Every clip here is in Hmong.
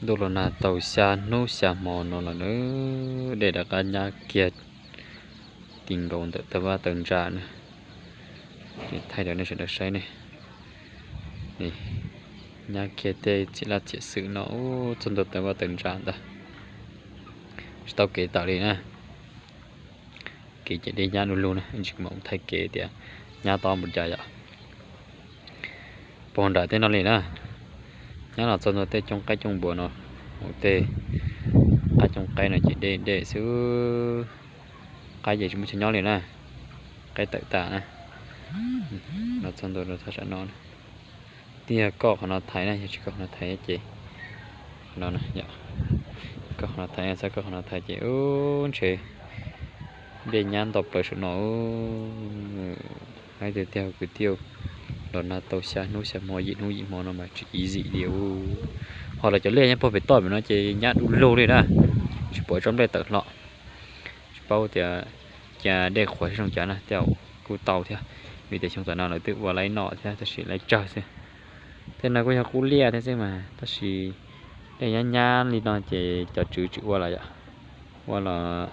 Ntuj los nag tau xya hnub xya hmo no lawm na, dej rov qab nyab kiag ti nkaus ntawm taw vaj taw ntsa na. Ces thaij rau nej sawv daws saib ne, nyab kiag tej txiv laj txiv xwm no ub txog ntua taw vaj taw ntsa ntag. Tsis tau kev tawm li na. Kev ces dej nyab du lug na, ib ntsis kuv mam mus thaij kev tias nyab tau mus cas yom. Puag nram tej no li na, nyab los txog ntua tej cooj qaib cooj npua no, mus tej qab cooj qaib no ces dej dej xwb. Qaib ces tsis muaj chaw nyob li na, qaib tawm tas na. Los txog ntua rau thaj tsam no, twb yog koj qhov no thaiv na, yog tsis koj qhov no thaiv ces, no, koj qhov no thaiv, txhob koj qhov no thaiv ces ub ntshe dej nyab nto plaws saum no. Hais tias kwv tij, los nag tau xya hnub xya hmo yim hnub yim hmo no mas tsis easy li. Ho lawv cov liaj nyob puag pem toj pem no ces nyab du lug li na, tsis pom tsob nplej tawm hlo. Tsis paub tias cia dej qhuav zoo cas na, tej zaum kuj tau thiab, vim tias xyoo tam no lawv twb ua laib noj thiab tab sis laib tsawg xwb. Tej no kuj yog qub liaj thiab xwb mas tab sis dej nyab nyab li no ces cov tswv tsis ua los yom, ua los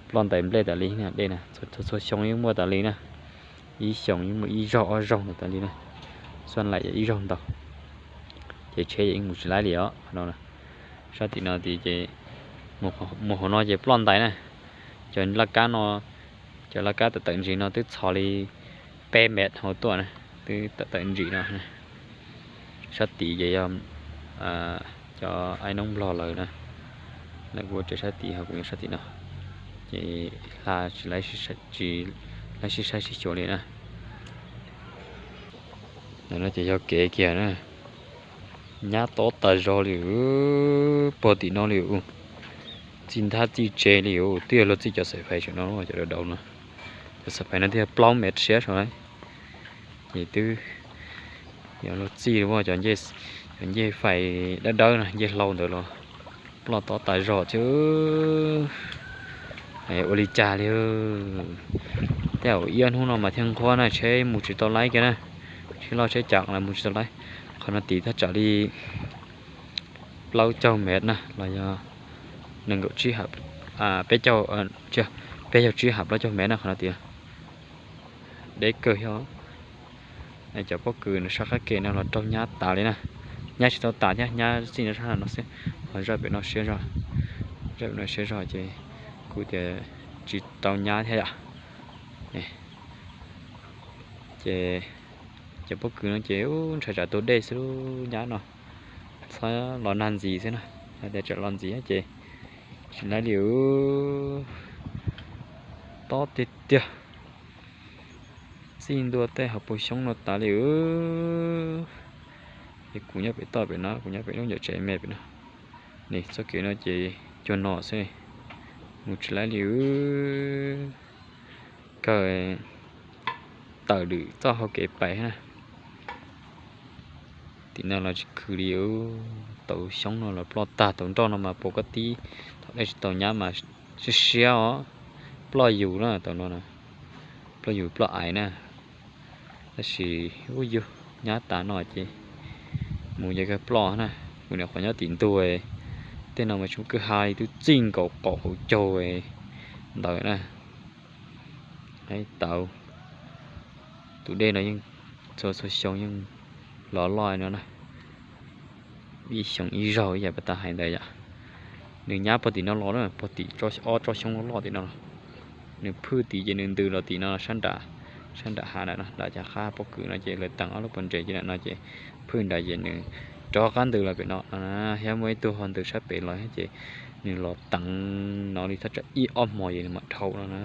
ploj ntais nplej tas li na, dej na txhua xyoo yeej muaj tas li na, ib xyoos yeej muaj ib zaug ob zaug ntawd tas li na, xuaj laim ib zaug ntau, ces tsheb yeej mus tsis laib li os no. Sab tim no tid ces mus hauv no ces ploj ntais na, cov laj kab no, cov laj kab tawm tawm ntsis no twb txhos li peb mev hauv tuaj na, twb tawm tawm ntsis no. Sab tid ces yog cov aib noob nplog lawm na, lawv kuj tsev sab tid ho kuv nyob sab tim no, ces hla tsis laib sib saib sib xyuas li na. No ces yog kev kiag na, nyab tob tas zog li, puag tim no li, txij nthab txij tsev li, twb yog luag txij cov xaim fais saum no, cov dav dav no, cov xaim fais no twb yog plaub mev siab saud na. Ces twb yog luag txij cov ncej fais dawb dawb na, ncej hlau ntawd los ploj tob tas zog thiab. Ua li cas li, tej zaum ib ob hnub no mas thiaj nqhuab na, tsheb mus tsis tau laib kiag na, tsheb loj tsheb cam los mus tsis tau laib. Qhov no tid thaj tsam li plaub caug mev na los yog nees nkaum tsib ha, peb caug, peb caug tsib ha plaub caug mev na qhov no tid. Deb kawg thiab. Cov pob kws no sab qab ke no los raug nyab tas li na, nyab tsis tau tas thiab, nyab txij no sab no xwb, ho zaj pem no siab zog, zaj pem no siab zog ces kuv tias tsis tau nyab thiab yom. Ces cov pob kws no ces ntshai tsam tuag dej xwb lub nyab no, txhob los nag ntxiv xwb na, yog tias tsam los ntxiv ces tsis laib li. Tob tiag tiag, txij ntua tej hauv paus xyoob no tas li. Es kuv nyob pem toj pem no, kuv nyob pem lub ncov tsev me pem no, ne txoj kev no ces cuag no xwb, mus tsis laib li. Kawg tawm lwm txoj hau kev pais na. Tim no los tsis khwv li, tauv xyoob no los ploj tag, tauv nroj no mas puas koj tib thaum dej tsis tau nyab mas siab siab os, ploj yus na tauv no, ploj yus ploj ais na. Tab sis ub yug nyab tas no ces mus yog kawg ploj na. Kuv niam qhuav nyob tim ntug, tej no mas tsis muaj kwj ha li, twb txij nkaus qaum hauv caug ntawd na. Hais tau tus dej no yeej txhua txhua xyoo yeej los loj no na, ib xyoo ib zaug ib yam pas tas hais ntawd yom. Nws nyab puag tim no los na, puag tim ob tsob xyoob loj loj tim no los. Nws phwj tid ces nws ntws los tim no sab nram, sab nram hav nram no, nram cov qab pob kws no ces lawv teev ob lub pob ntseg ces nram no ces phwj nrad ces nws rov qab ntws los pem no no na, thiab muaj ib tug ho ntws sab pem los ces nws los teev no li thaj tsam ib ob hmo ces nws mam dhau no na.